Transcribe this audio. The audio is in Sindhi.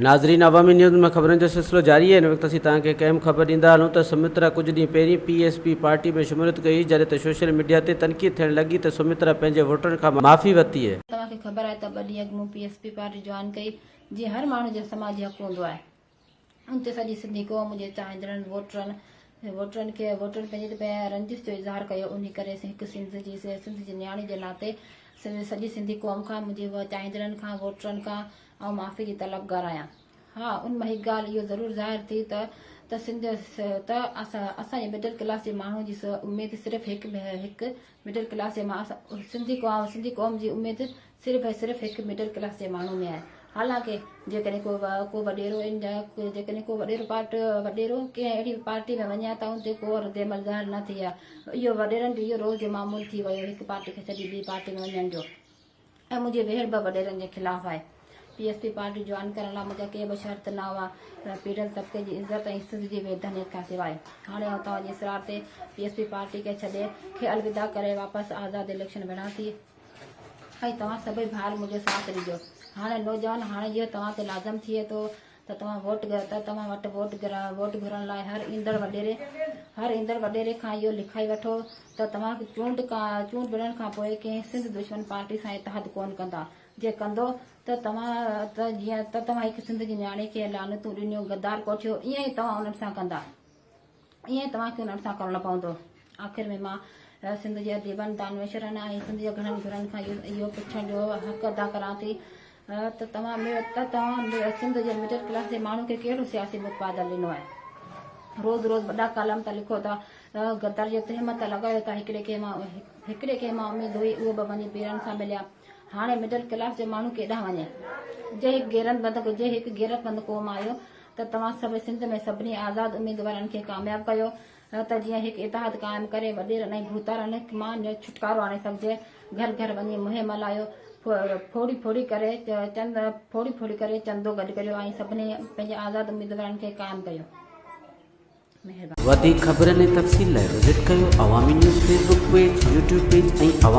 ناظرين عوامي نيوز ۾ خبرن جو سلسلو جاري آهي هن وقت اسين توهان کي هڪ اهم خبر ڏيندا هلون ته سمترا ڪجهه ڏينهن پهرين پي ايس پي پارٽي ۾ شموليت ڪئي جڏهن ته سوشل ميڊيا تي تنقيد ٿيڻ لڳي ته سمترا پنهنجي ووٽرن کان معافي ورتي. توهان کي خبر آهي ته ٻه ڏينهن اڳ مون P S P party join ڪئي جيئن هر ماڻهو جو سماجي حق هوندو آهي ان تي سڄي سنڌي قوم جي چاهيندڙن ووٽرن ووٽرن کي ووٽرن پنهنجي پنهنجي رنجش جو اظهار ڪيو انهي ڪري هڪ سنڌ جي سنڌ جي نياڻي جي ناتي سڄي سنڌي قوم کان منهنجي چاهيندڙن کان ووٽرن کان آئون معافي جي طلبگار آهيان. ها ان مان هڪ ڳالهه اهو ضرور ظاهر ٿي ته ته سنڌ ته اسان جي مڊل ڪلاس جي ماڻهو جي اميد صرف هڪ هڪ مڊل ڪلاس جي سنڌي قوم سنڌي قوم جي اميد صرف ۽ صرف هڪ مڊل ڪلاس جي ماڻهو ۾ آهي. حالانڪه جيڪڏهن ڪو ڪو وڏيرو ان جيڪڏهن ڪو وڏيرو پارٽ وڏيرو ڪنهن اهڙي پارٽي ۾ وڃي ها ته ان تي ڪو ردعمل ظاهر نه ٿئي ها. اهو وڏيرن جو اهو روز جو معمول ٿي ويو هڪ پارٽي کي ڇڏي ٻي پارٽي ۾ وڃڻ جو. ۽ منهنجي ويڙهه به وڏيرن جي خلاف آهي. P S P party join ڪرڻ لاء منهنجا ڪي به شرط نه هئا، پيڙهيل طبقي جي عزت ۽ سنڌ جي ويڌنيت کان سواء. هاڻي آئون توهان جي اصرار تي پي ايس پي پارٽي کي ڇڏي کي الوداع ڪري واپس آزاد اليڪشن وڙهان ٿي ۽ توهان سڀئي ڀائر منهنجو ساٿ ڏجو. هاڻي نوجوان هاڻي اهو توهان تي لازم ٿئي ٿو ته توهان ووٽ ته توهان وٽ ووٽ ووٽ گهرڻ لاء هر ايندڙ وڏيري هر ايندڙ وڏيري کان اهو لکائي وٺو ته توهان چونڊ چونڊ وڙهڻ کان پوء ڪنهن سنڌ دشمن پارٽي سان اتحاد ڪونه ڪندا جي ڪندو ته توهان ته جيئن ته توهان هڪ سنڌ جي نياڻي کي لعنتون ڏنيون غدار ڪوٺيو ائين ئي توهان انهن سان ڪندا. ائين ئي توهان کي انهن سان ڪرڻو پوندو. آخر ۾ مان سنڌ جي اديبن، دانشورن ۽ سنڌ جي گهڻن گهرن کان اهو پڇڻ جو حق ادا ڪران ٿي ته توهان ته توهان سنڌ جي مڊل ڪلاس جي ماڻهن کي ڪهڙو سياسي متبادل ڏنو آهي؟ روز روز وڏا ڪالم ته لکو ٿا، غدر جي تهمت لڳايو ٿا، هڪڙي ڪنهن مان هڪڙي ڪنهن مان اميد هئي اهو به وڃي پيرن سان مليا. هاڻي مڊل ڪلاس جو ماڻهو ڪيڏانهن وڃي؟ جي هڪ غيرتمند جي هڪ غيرتمند قوم آهيو ته توهان سڀ سنڌ ۾ سڀني آزاد اميدوارن کي ڪامياب ڪيو ته جيئن هڪ اتحاد قائم ڪري وڏيرن ۽ ڀوتارن مان ڇوٽڪارو آڻي سگهجي. گهر گهر وڃي مهم هلايو، ڦوڙي ڦوڙي ڪري چند ڦوڙي ڦوڙي ڪري چندو گڏ ڪريو ۽ سڀني پنهنجي آزاد اميدوارن کي قائم ڪيو. مهرباني. وڌيڪ خبرن ۽ تفصيل لاء وزٽ ڪيو Awami news Facebook page, YouTube page ۽ Awami.